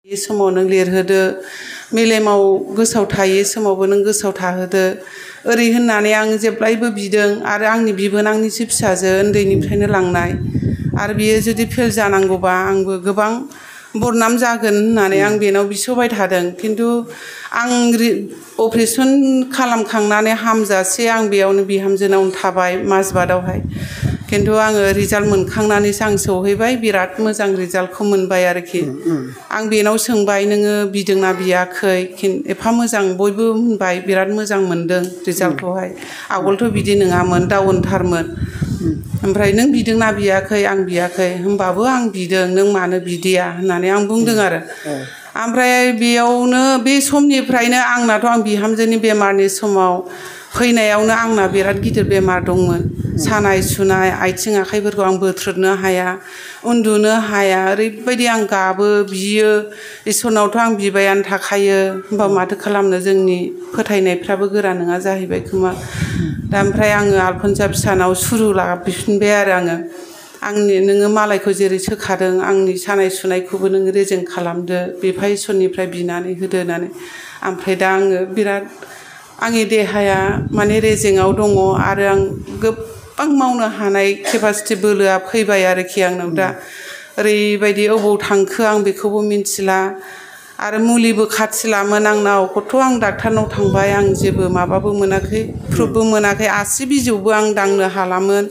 बे समाव नों लिरहोदो मेलेमाव गोसोआव थायै समावबो नों गोसोआव थाहोदो ओरै होननानै आं जेब्लायबो बिदों आरो आंनि बिबोनांनिसो फिसाजो उन्दैनिफ्रायनो लांनाय आरो बियो जुदि फेल जानांगौबा आंबो गोबां बरनाम जागोन होननानै आं बेनाव बिसोबाय थादों खिन्थु आं अपारेशन खालामखांनानै हामजासे आं बेयावनो बिहामजोनावनो थाबाय माजबादावहाय खिन्थु आङो रिजाल्ट मोनखांनानैसो आं सौहैबाय बिराद मोजां रिजाल्टखौ मोनबाय आरोखि आं बेनाव सोंबाय नोङो बिदोंना बियाखै एफा मोजां बयबो होनबाय बिराद मोजां मोनदों रिजाल्टखौहाय आगोलथ' बिदि नङामोन डाउनथारमोन ओमफ्राय नों बिदोंना बियाखै आं बियाखै होमबाबो आं बिदों नों मानो बिदिया होननानै आं बुंदों आरो ओमफ्राय बेयावनो बे समनिफ्रायनो आंनाथ' आं बिहामजोनि बेमारनि समाव फैनायावनो आंना बिराद गिदिर बेमार दंमोन सानाय सुनाय आथिं आखाइफोरखौ आं बोथ्रोदनो हाया उन्दुनो हाया ओरैबायदि आं गाबो बियो इसोरनावथ' आं बिबायानो थाखायो होमबा माथो खालामनो जोंनि फोथायनायफ्राबो गोरा नङा जाहैबाय खोमा दा ओमफ्राय आङो आलफनसा फिसानाव सुरु लाफिनबाय आरो आंनि नोङो मालायखौ जेरै सोखादों आंनि सानाय सुनायखौबो नोङो रेजें खालामदो बिफा इसोरनिफ्राय बिनानै होदो होननानै ओमफ्राय दा आङो बिराद आंनि देहाया माने रेजेंआव दङ आरो आं गोबां मावनो हानाय केपासिटि बोलोआ फैबाय आरोखि आंनाव दा ओरैबायदि अबाव थांखो आं बेखौबो मिन्थिला आरो मुलिबो खाथिलामोन आंनाव खथ' आं डाक्टारनाव थांबाय आं जेबो माबाबो मोनाखै प्रुफबो मोनाखै आसि बिजौबो आं दांनो हालामोन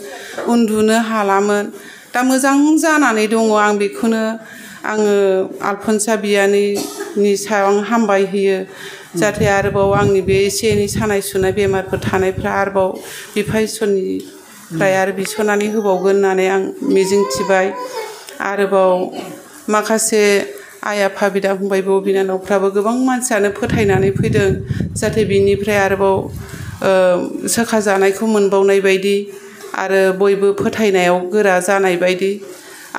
उन्दुनो हालामोन दा मोजां जानानै दङ आं बेखौनो आङो आलफनसा बियानैनि सायाव आं हामबाय होयो जाहाथे आरोबाव आंनि बे एसे एनै सानाय सुनाय बेमारफोर थानायफ्रा आरोबाव बिफा इसोरनिफ्राय आरो बिस'नानै होबावगोन होननानै आं मिजिंथिबाय आरोबाव माखासे आइ आफा बिदा फंबाय बिब' बिनानावफ्राबो गोबां मानसियानो फोथायनानै फैदों जाहाथे बिनिफ्राय आरोबाव सोखाजानायखौ मोनबावनाय बायदि आरो बयबो फोथायनायाव गोरा जानाय बायदि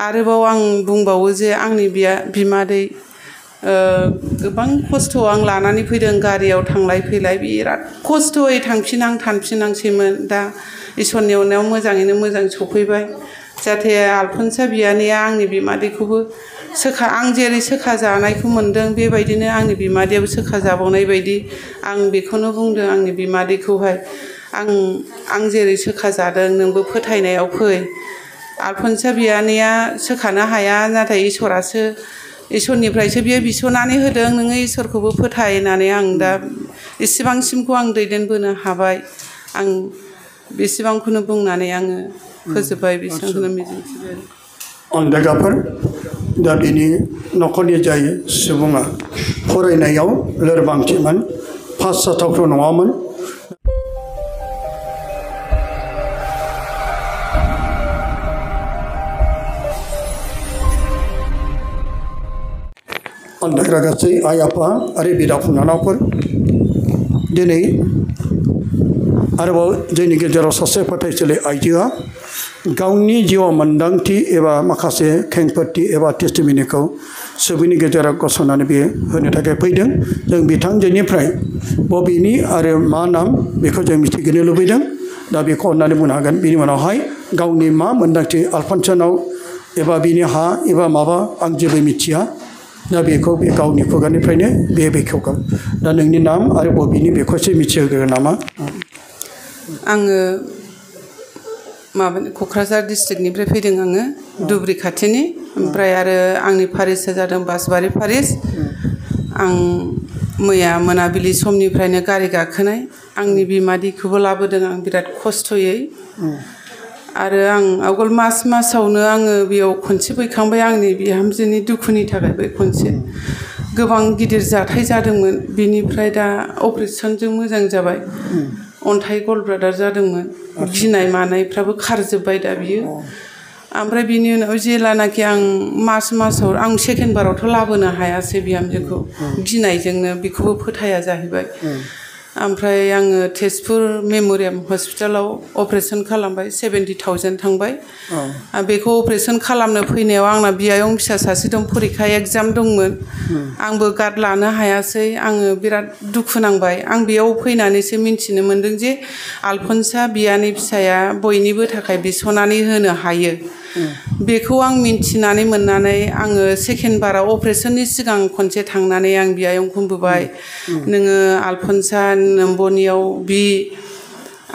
आरोबाव आं बुंबावो जे आंनि बिमादै गोबां खस्थ' आं लानानै फैदों गारियाव थांलाय फैलाय बिराद खस्थ'यै थांफिनांसैमोन दा इसोरनि अननायाव मोजाङैनो मोजां सफैबाय जाहाथे आलफनसा बियानैया आंनि बिमादैखौबो आं जेरै सोखा जानायखौ मोनदों बेबायदिनो आंनि बिमादैयाबो सोखा जाबावनाय बायदि आं बेखौनो बुंदों आंनि बिमादैखौहाय आं जेरै सोखा जादों नोंबो फोथायनायाव फै आलफनसा बियानैया सोखानो हाया नाथाय इसोरनिफ्रायसो बियो बिस'नानै होदों नोङो इसोरखौबो फोथाय होननानै आं दा इसेबांसिमखौ आं दैदेनबोनो हाबाय आं बेसेबांखौनो बुंनानै आङो फोजोबबाय बेसेबांखौनो मिजिंथिबाय अनदेगाफोर दा बिनि न'खरनि जाय सुबुङा फरायनायाव लोरबांथिमोन पास जाथावथाव नङामोन अनदेग्रा गासै आइ आफा आरो बिदा फंबायफोर दिनै आरोबाव जोंनि गेजेराव सासे फोथायसुलि आइजोआ गावनि जिउआव मोन्दांथि एबा माखासे खेंफोरथि एबा टेस्टिमनिखौ सुबुंनि गेजेराव गसंनानै बियो होनो थाखाय फैदों जों बिथांजोनिफ्राय बबेनि आरो मा नाम बेखौ जों मिथिनो लुबैदों दा बेखौ अननानै बुंनो हागोन बिनि उनावहाय गावनि मा मोन्दांथि आलफनसानाव एबा बिनि हा एबा माबा आं जेबो मिथिया दा बेखौ बे गावनि खुगानिफ्रायनो बे बेखेवगोन दा नोंनि नाम आरो बबेनि बेखौसो मिथिहोगोन नामा आङो क'क्राझार डिस्ट्रिक्टनिफ्राय फैदों आङो धुबुरी खाथिनि ओमफ्राय आरो आंनि फारिसआ जादों बासबारि फारिस आं मैया मोनाबिलि समनिफ्रायनो गारि गाखोनाय आंनि बिमादैखौबो लाबोदों आं बिराद खस्थ'यै आरो आं आवगोल मासावनो आङो बेयाव खनसे फैखांबाय आंनि बिहामजोनि दुखुनि थाखाय बै खनसे गोबां गिदिर जाथाय जादोंमोन बिनिफ्राय दा अपारेशनजों मोजां जाबाय अन्थाइ गलब्लादार जादोंमोन गिनाय मानायफ्राबो खारजोब्बाय दा बियो ओमफ्राय बिनि उनाव जेलानाखि आं मासाव आं सेकेन्ड बारावथ' लाबोनो हायासै बिहामजोखौ गिनायजोंनो बेखौबो फोथाया जाहैबाय ओमफ्राय आङो तेजपुर मेम'रियेल हस्पिटालाव अपारेशन खालामबाय 70,000 थांबाय बेखौ अपारेशन खालामनो फैनायाव आंना बियायं फिसा सासे दं फरिखा एग्जाम दंमोन आंबो गार्ड लानो हायासै आङो बिराद दुखु नांबाय आं बेयाव फैनानैसो मिन्थिनो मोन्दों जे आलफनसा बियानै फिसाया बयनिबो थाखाय बिस'नानै होनो हायो बेखौ आं मिन्थिनानै मोननानै आङो सेकेन्ड बाराव अपारेशननि सिगां खनसे थांनानै आं बियायं बुंबोबाय नोङो आलफनसा नोम्बनियाव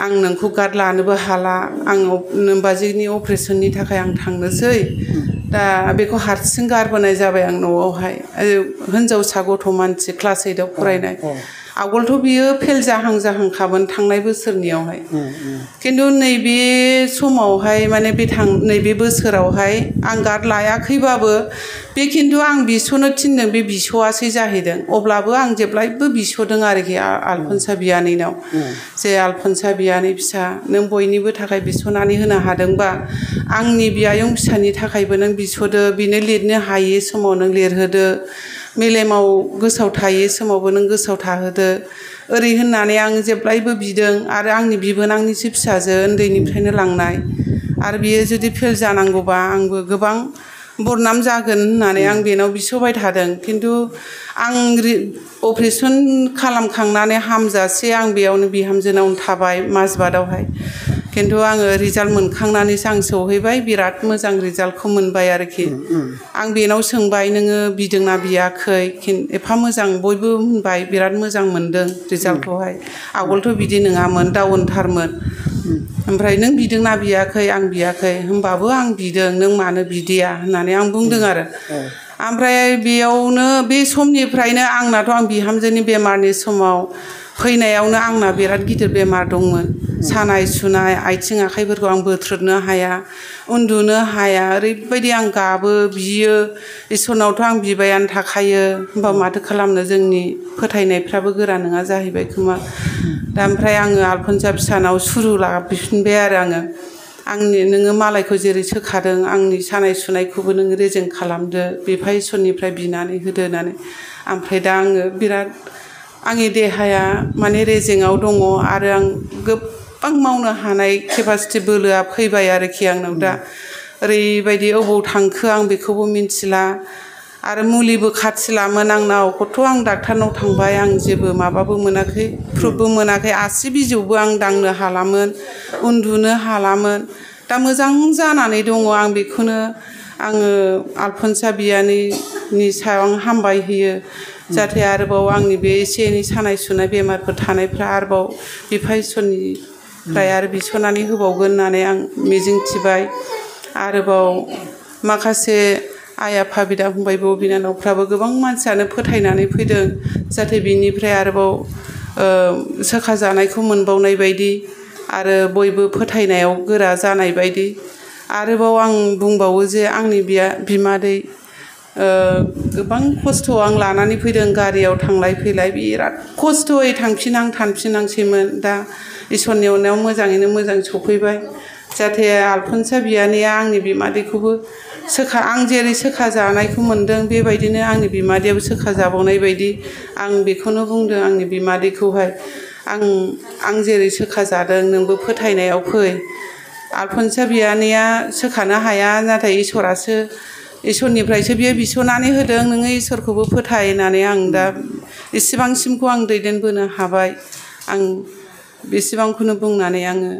आं नोंखौ गार्ड लानोबो हाला आं नोम्बाजिनि अपारेशननि थाखाय आं थांनोसै दा बेखौ हारसिं गारबोनाय जाबाय आं न'आवहाय हिनजावसा गथ' मानसि क्लास 8आव फरायनाय आवगोलथ' बियो फेल जाहांखामोन थांनाय बोसोरनियावहाय खिन्थु नैबे समावहाय माने नैबे बोसोरावहाय आं गार्ड लायाखैबाबो बे खिन्थु आं बिस'नो थिनदों बे बिस'आसै जाहैदों अब्लाबो आं जेब्लायबो बिस'दों आरोखि आलफनसा बियानैनाव जे आलफनसा बियानै फिसा नों बयनिबो थाखाय बिस'नानै होनो हादोंबा आंनि बियायं फिसानि थाखायबो नों बिस'दो बिनो लिरनो हायै समाव नों लिरहोदो मेलेमाव गोसोआव थायै समावबो नों गोसोआव थाहोदो ओरै होननानै आं जेब्लायबो बिदों आरो आंनि बिबोनांनिसो फिसाजो उन्दैनिफ्रायनो लांनाय आरो बियो जुदि फेल जानांगौबा आंबो गोबां बरनाम जागोन होननानै आं बेनाव बिस'बाय थादों खिन्थु आं अपारेशन खालामखांनानै हामजासे आं बेयावनो बिहामजोनावनो थाबाय माजबादावहाय खिन्थु आङो रिजाल्ट मोनखांनानैसो आं सौहैबाय बिराद मोजां रिजाल्टखौ मोनबाय आरोखि आं बेनाव सोंबाय नोङो बिदोंना बियाखै एफा मोजां बयबो होनबाय बिराद मोजां मोनदों रिजाल्टखौहाय आवगोलथ' बिदि नङामोन डाउनथारमोन ओमफ्राय नों बिदोंना बियाखै आं बियाखै होमबाबो आं बिदों नों मानो बिदिया होननानै आं बुंदों आरो ओमफ्राय बेयावनो बे समनिफ्रायनो आंनाथ' आं बिहामजोनि बेमारनि समाव फैनायावनो आंना बिराद गिदिर बेमार दंमोन सानाय सुनाय आथिं आखाइफोरखौ आं बोथ्रोदनो हाया उन्दुनो हाया ओरैबायदि आं गाबो बियो इसोरनावथ' आं बिबायानो थाखायो होमबा माथो खालामनो जोंनि फोथायनायफ्राबो गोरा नङा जाहैबाय खोमा दा ओमफ्राय आङो आलफनसा फिसानाव सुरु लाफिनबाय आरो आंनि नोङो मालायखौ जेरै सोखादों आंनि सानाय सुनायखौबो नोङो रेजें खालामदो बिफा इसोरनिफ्राय बिनानै होदो होननानै ओमफ्राय दा आङो बिराद आंनि देहाया माने रेजेंआव दङ आरो आं गोबां मावनो हानाय केपासिटि बोलोआ फैबाय आरोखि आंनाव दा ओरैबायदि अबाव थांखो आं बेखौबो मिन्थिला आरो मुलिबो खाथिलामोन आंनाव खथ' आं डाक्टारनाव थांबाय आं जेबो माबाबो मोनाखै प्रुफबो मोनाखै आसि बिजौबो आं दांनो हालामोन उन्दुनो हालामोन दा मोजां जानानै दङ आं बेखौनो आङो आलफनसा बियानैनि सायाव आं हामबाय होयो जाहाथे आरोबाव आंनि बे एसे एनै सानाय सुनाय बेमारफोर थानायफ्रा आरोबाव बिफा इसोरनिफ्राय आरो बिस'नानै होबावगोन होननानै आं मिजिंथिबाय आरोबाव माखासे आइ आफा बिदा फंबाय बिब' बिनानावफ्राबो गोबां मानसियानो फोथायनानै फैदों जाहाथे बिनिफ्राय आरोबाव सोखाजानायखौ मोनबावनाय बायदि आरो बयबो फोथायनायाव गोरा जानाय बायदि आरोबाव आं बुंबावो जे आंनि बिमादै गोबां खस्थ' आं लानानै फैदों गारियाव थांलाय फैलाय बिराद खस्थ'यै थांफिनांसैमोन दा इसोरनि अननायाव मोजाङैनो मोजां सफैबाय जाहाथे आलफनसा बियानैया आंनि बिमादैखौबो आं जेरै सोखा जानायखौ मोनदों बेबायदिनो आंनि बिमादैयाबो सोखा जाबावनाय बायदि आं बेखौनो बुंदों आंनि बिमादैखौहाय आं जेरै सोखा जादों नोंबो फोथायनायाव फै आलफनसा बियानैया सोखानो हाया नाथाय इसोरनिफ्रायसो बियो बिस'नानै होदों नोङो इसोरखौबो फोथाय होननानै आं दा इसेबांसिमखौ आं दैदेनबोनो हाबाय आं बेसेबांखौनो बुंनानै आङो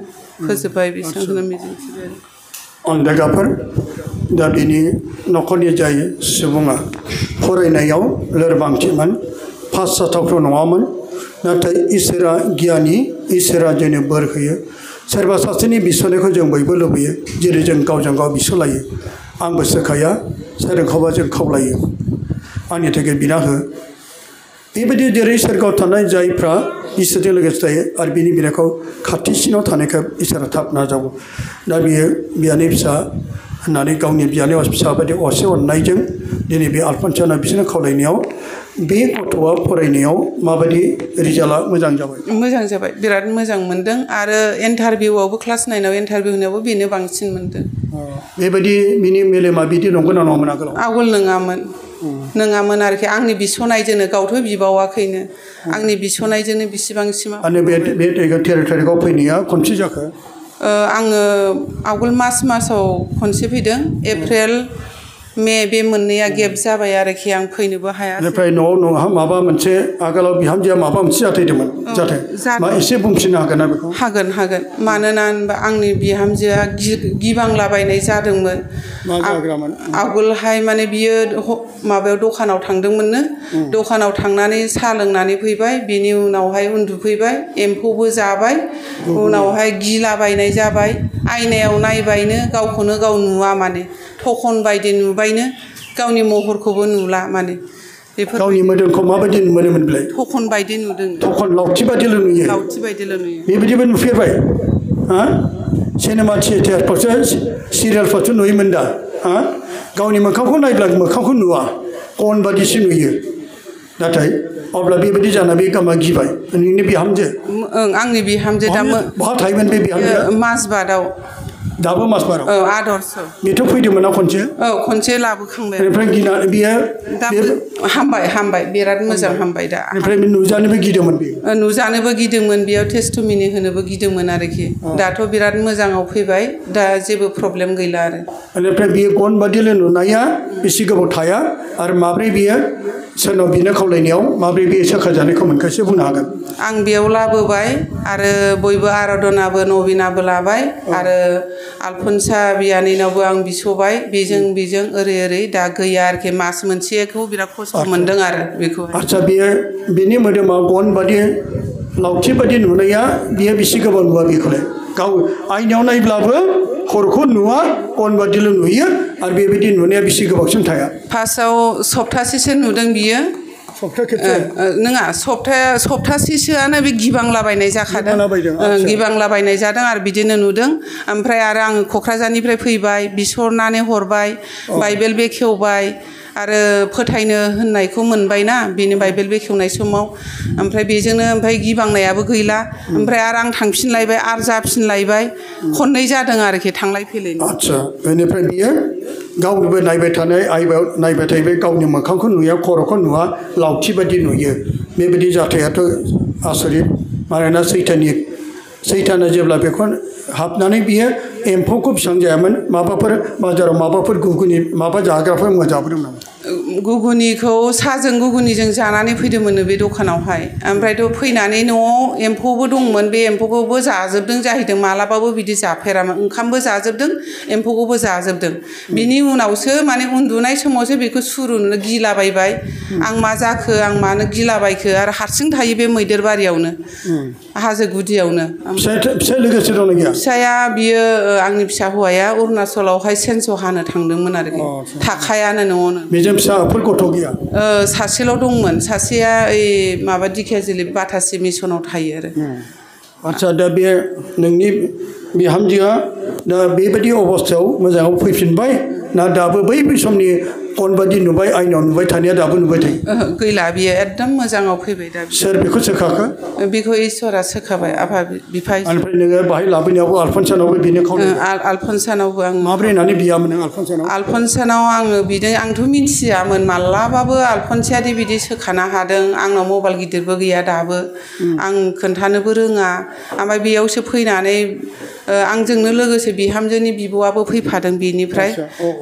फोजोबबाय बेसेबांखौनो मिजिंथिबाय अनदेगाफोर दा बिनि न'खरनि जाय सुबुङा फरायनायाव लोरबांथिमोन पास जाथावथाव नङामोन नाथाय इसोरा गियानि इसोरा जोंनो बोर होयो सोरबा सासेनि बिस'नायखौ जों बयबो लुबैयो जेरै जों गावजों गाव बिस'लायो आंबो सोखाया सोरखौबा जों खावलायो आंनि थाखाय बिना हो बेबायदि जेरै सोरगोआव थानाय जायफ्रा इसोरजों लोगोसे थायो आरो बिनि बिनायखौ खाथिसिनाव थानायखौ इसोरा थाब नाजावो दा बियो बियानै फिसा होननानै गावनि बियानै फिसा बायदि असे अननायजों दिनै बे आलफनसाना बिसोरनो खावलायनायाव बे गथ'आ फरायनायाव माबायदि रिजाल्टआ मोजां जाबाय बिराद मोजां मोनदों आरो इन्टारभिउआवबो क्लास 9आव इन्टारभिउ होनायावबो बेनो बांसिन मोनदों बेबायदि बिनि मेलेमा बिदि नंगौना नङामोन आगोल नङामोन आरोखि आंनि बिस'नायजोंनो गावथ' बिबावाखैनो आंनि बिस'नायजोंनो बिसिबांसिम आरो बे टेरिटरियाव फैनाया खनसे जाखो आङो आवगोल मार्चआव खनसे फैदों एप्रिल मे बे मोननैया गेप जाबाय आरोखि आं फैनोबो हाया बेनिफ्राय न'आव नोंहा माबा मोनसे आगोलाव बिहामजोआ माबा मोनसे जाथायदोंमोन जाथाय मा एसे बुंथिनो हागोन ना बेखौ हागोन मानोना आंनि बिहामजोआ गिबांलाबायनाय जादोंमोन मा जाग्रामोन आगोलहाय माने बियो माबायाव दखानाव थांदोंमोननो दखानाव थांनानै साहा लोंनानै फैबाय बिनि उनावहाय उन्दुफैबाय एम्फौबो जाबाय उनावहाय गिलाबायनाय जाबाय आयनायाव नायबायनो गावखौनो गाव नुवा माने थखन बायदि नुबायनो गावनि महरखौबो नुला माने बेफोर गावनि मोदोमखौ माबायदि मोनोमोन बेलाय थखन बायदि नुदों थखन लावथि बायदिल' नुयो लावथि बायदिल' नुयो बेबायदिबो नुफेरबाय हा सिनेमा थियेटारफ्रावसो सिरियालफ्रावसो नुयोमोन दा हा गावनि मोखांखौ नायब्ला मोखांखौ नुवा कन बादिसो नुयो नाथाय अब्ला बेबायदि जाना बे गामा गिबाय नोंनि बिहामजो आंनि बिहामजो दा बहा थायोमोन बे बिहामजो माजबादाव दाबो माजबादाव आदर्श बेथ' फैदोंमोन ना खनसे खनसे लाबोखांबाय ओमफ्राय गिना बियो दा हामबाय बिराद मोजां हामबाय दा ओमफ्राय नुजानोबो गिदोंमोन बेयो नुजानोबो गिदोंमोन बेयाव टेस्टमिनि होनोबो गिदोंमोन आरोखि दाथ' बिराद मोजाङाव फैबाय दा जेबो प्रब्लेम गैला आरो बेनिफ्राय बियो गन बादिल' नुनाया बेसे गोबाव थाया आरो माब्रै बियो सोरनाव बिनो खावलायनायाव माब्रै बियो सोखाजानायखौ मोनखो एसे बुंनो हागोन आं बेयाव लाबोबाय आरो बयबो आराधनाबो नबिनाबो लाबाय आरो आलफनसा बियानैनावबो आं बिस'बाय बेजों ओरै दा गैया आरोखि मास मोनसेखौ बिराद खस्थ' मोनदों आरो बेखौ आच्छा बियो बिनि मोदोमाव गन बादि लावथि बादि नुनाया बियो बेसे गोबाव नुवा बेखौलाय गाव आयनायाव नायब्लाबो खर'खौ नुवा गन बादिल' नुयो आरो बेबायदि नुनाया बेसे गोबावसिम थाया फार्स्टआव सप्तासेसो नुदों बियो नङा सप्तासेसोआनो बे गिबांलाबायनाय जाखादों गिबांलाबायनाय जादों आरो बिदिनो नुदों ओमफ्राय आरो आङो क'क्राझारनिफ्राय फैबाय बिसरनानै हरबाय बाइबेल बेखेवबाय आरो फोथायनो होननायखौ मोनबायना बेनि बाइबेल बेखेवनाय समाव ओमफ्राय बेजोंनो ओमफ्राय गिबांनायाबो गैला ओमफ्राय आरो आं थांफिनलायबाय आरो जाफिनलायबाय खननै जादों आरोखि थांलाय फैलाय आच्छा बेनिफ्राय बियो गावबो नायबाय थानाय आइबाव नायबाय थाबाय गावनि मोखांखौ नुया खर'खौ नुवा लावथि बादि नुयो बेबायदि जाथायाथ' आसरित मानोना सैताना जेब्ला बेखौ हाबनानै बियो एम्फौखौ बेसेबां जायामोन माबाफोर बाजाराव माबाफोर गुगुनि माबा जाग्राफोर मोनजाबोदों नामा गुगुनिखौ साहाजों गुगुनिजों जानानै फैदोंमोन बे दखानावहाय ओमफ्रायथ' फैनानै न'आव एम्फौबो दंमोन बे एम्फौखौबो जाजोबदों जाहैदों मालाबाबो बिदि जाफेरामोन ओंखामबो जाजोबदों एम्फौखौबो जाजोबदों बिनि उनावसो माने उन्दुनाय समावसो बेखौ सुरुनो गिलाबायबाय आं मा जाखो आं मानो गिलाबायखो आरो हारसिं थायो बे मैदेर बारियावनो हाजो गुदियावनो फिसाय लोगोसे दं ना गैया फिसाया बियो आंनि फिसा हौवाया अरुणाचलावहाय सेन्स' हानो थांदोंमोन आरोखि थाखायानो न'आवनो फिसाफोर गथ' गैया सासेल' दंमोन सासेया ओइ माबा दिखियाजुलि बाथासि मिसनाव थायो आरो आच्छा दा बे नोंनि बिहामजोआ दा बेबायदि अबस्थायाव मोजाङाव फैफिनबाय ना दाबो बै समनि गन बादि नुबाय आयनाव नुबाय थानाया दाबो नुबाय थायो गैला बियो एकदम मोजाङाव फैबाय दा सोर बेखौ सोखाखो बेखौ इसोरा सोखाबाय आफा बिफा ओमफ्राय नोङो बाहाय लाबोनायावबो आलफनसानावबो बेनो आलफनसानावबो आं माब्रै होननानै बियामोन नों आलफनसानाव आङो बिदों आंथ' मिन्थियामोन मालाबाबो आलफनसायादि बिदि सोखानो हादों आंनाव मबाइल गिदिरबो गैया दाबो आं खोन्थानोबो रोङा ओमफ्राय बेयावसो फैनानै आंजोंनो लोगोसे बिहामजोनि बिब'आबो फैफादों बेनिफ्राय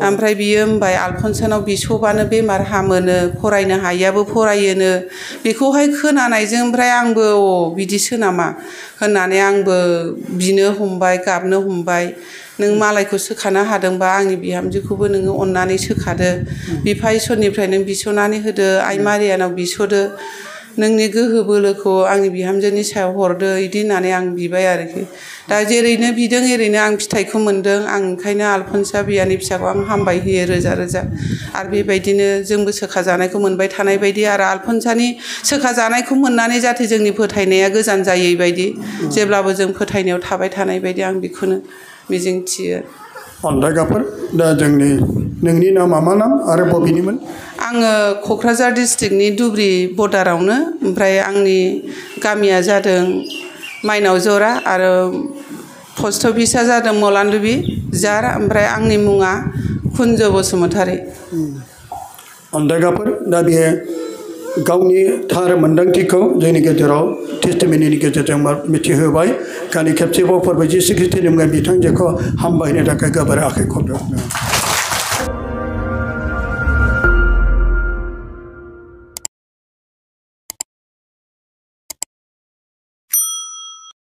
ओमफ्राय बियो होनबाय आलफनसानाव बिस'बानो बेमार हामोनो फरायनो हायियाबो फरायोनो बेखौहाय खोनानायजों ओमफ्राय आंबो बिदिसो नामा होननानै आंबो बिनो हमबाय गाबनो हमबाय नों मालायखौ सोखानो हादोंबा आंनि बिहामजोखौबो नोङो अननानै सोखादो बिफा इसोरनिफ्राय नों बिस'नानै होदो आइ मारियानाव बिस'दो नोंनि गोहो बोलोखौ आंनि बिहामजोनि सायाव हरदो बिदि होननानै आं बिबाय आरोखि दा जेरैनो बिदों एरैनो आं फिथाइखौ मोन्दों आं ओंखायनो आलफनसा बियानि फिसाखौ आं हामबाय होयो रोजा रोजा आरो बेबायदिनो जोंबो सोखाजानायखौ मोनबाय थानाय बायदि आरो आलफनसानि सोखाजानायखौ मोननानै जाहाथे जोंनि फोथायनाया गोजान जायै बायदि जेब्लाबो जों फोथायनायाव थाबाय थानाय बायदि आं बेखौनो मिजिंथियो अन्दायगाफोर दा नोंनि नामा मा नाम आरो बबेनिमोन आङो क'क्राझार डिस्ट्रिक्टनि धुब्रि बर्डारावनो ओमफ्राय आंनि गामिया जादों माइनाव जरा आरो पस्ट अफिसा जादों मलानदुबि जार ओमफ्राय आंनि मुङा कुन्ज बसुमतारी अन्दायगाफोर दा बेयो गावनि थार मोन्दांथिखौ जोंनि गेजेराव टेस्टिमनिनि गेजेरजों मिथिहोबाय खालि खेबसेबाव फोरबायदि सिक्रेटारिमोन बिथांजोखौ हामबायनो थाखाय गोबारै आखाइ खबदों